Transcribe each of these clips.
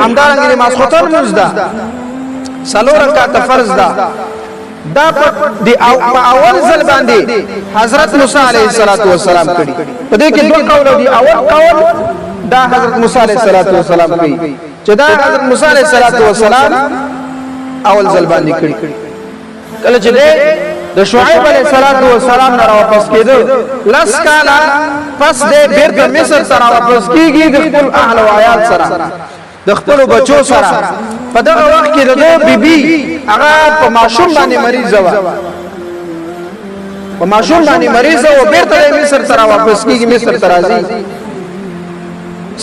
همدارنګه د ماسخوتن مونځ ده، څلور رکعاته فرض ده. دا په د او په اول ځل باندې حضرت موسی علیه السلام کړي. په دې کې دوه قول دي. اول قول دا حضرت موسی علیه السلام کړي چې دا حضرت موسی علیه السلام اول ځل باندې کړي، کله چې د شعیب علیه السلام نه واپس کېده، لس کاله پس د بیرته مصر ته واپس کیږي، د خپل اهل او عیال سره، د خپل بچو سره. په دغه وخت کې د بیبي هغه په ماشوم باندې مریض و، په ماشوم باندې مریض و. بیرته د مصر ته واپس کیږي، مصر ته راځي.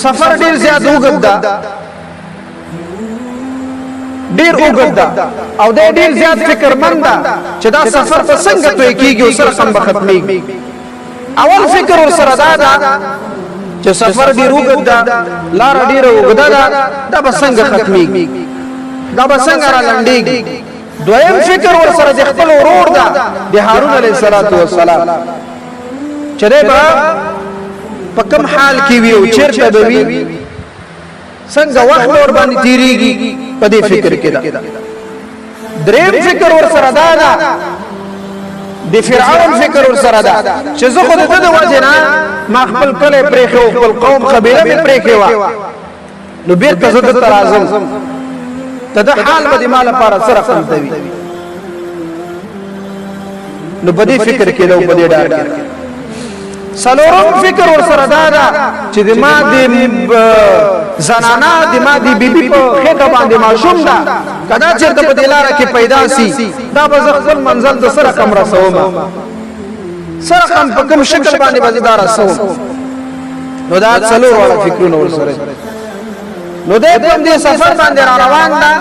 سفر ډیر زیات اوږد ده، ډیر اوږد ده، او دی ډیر زیات فکرمند ده چې دا سفر په څنګه توی کیږي او سره رقم به ختمیږي. اول فکر ورسره دا ده چې سفر ډیر اوږد ده، لاره ډیره اوږده ده، دا به څنګه ختمیږي، دا به څنګه را لنډیږي. دویم فکر ورسره د خپل ورور ده، د هارون علیه السلام، چې دی به په کوم حال کې وي او چېرته به وي، څنګه وخت ور باندې تیریږي، په دې فکر کې ده. دریم فکر ور سره دا ده، د فرعون فکر ور سره ده چې زه خو د ده وجه نه ما خپل کلی پرېښی او خپل قوم قبیله مې پرېښې وه، نو بیرته زه دلته راځم، د ده حال به د ما لپاره څه رقم ته وي. نو په دې فکر کې ده او په دې ډار کې. څلورم فکر ورسره دا ده چې د ما د زنانا، د ما د بیبي په خېټه باندې ماشوم ده، کدا چېرته په دې لاره کې پیدا سي، دا به زه خپل منزل ته سره کم رسوم، سره کم په کوم شکل باندې به زه دا رسوم. نو دا څلور واړه فکرونه ورسره. نو دی په دې سفر باندې را روان ده.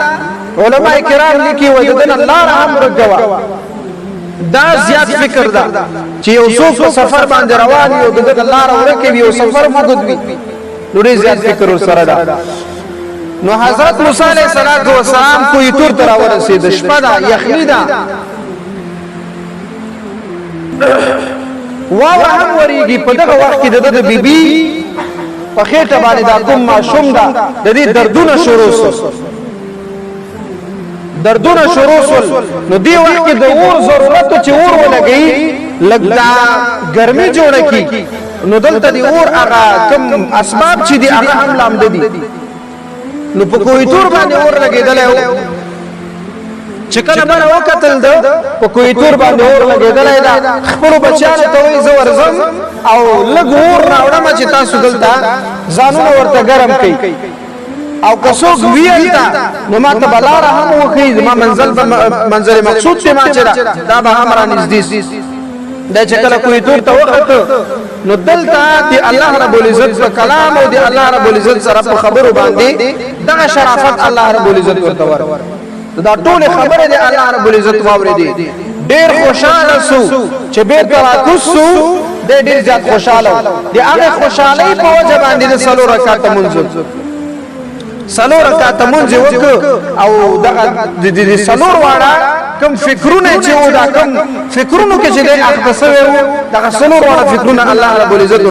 علما کرام لیکي وایي د ده لاره هم ورکه وه. دا زیات فکر ده چې یو څوک په سفر باندې روان وي او د ده لاره ورکه وي او سفر اوږد وي، نو ډېر زیات فکر ورسره ده. نو حضرت موسی علیه السلام کوی تور ته راورسېد. شپه ده، یخني ده، واوره هم وریږي. په دغه وخت کې د ده د بیبي په خېټه باندې دا کوم ماشوم ده، د دې دردونه شروع سول، دردونه شروع سول. نو دی وخت کې د اور ضرورت چې اور ولګي، لږ دا ګرمي جوړه کی. نو دلته د اور هغه کم اسباب چې دی، هغه هم لامده دي. نو په کوه تور باندې اور لګېدلی و. چې کله بره وکتل، ده په کوه تور باندې اور لګېدلی ده. خپلو بچیانو ته وایي زه ورځم او لږ اور راوړم چې تاسو دلته ځانونه ورته ګرم کړئ، او که څوک وي هلته نو ما ته به لاره هم وښیي، زما منزل به منزل مقصود دی ما چې ده، دا به هم رانږدې سي. دی چې کله کوه تور ته وخته، نو دلته د الله رب العزت په کلام او د الله رب العزت سره په خبرو باندې دغه شرافت الله رب العزت ورته ورکړ. دا ټول خبره د الله رب العزت واورېدې، ډېر خوشاله سو. چې بیرته راکوز سو، دی ډېر زیات خوشاله و. د هغې خوشحالۍ په وجه باندې د څلور رکعته مونځ، څلور رکعته مونځ یې وکړ، او دغه د دې څلور واړه کوم فکرونه چې و، دا کوم فکرونو کې چې دی اخته سوی و، دغه څلور واړه فکرونه الله رب العزت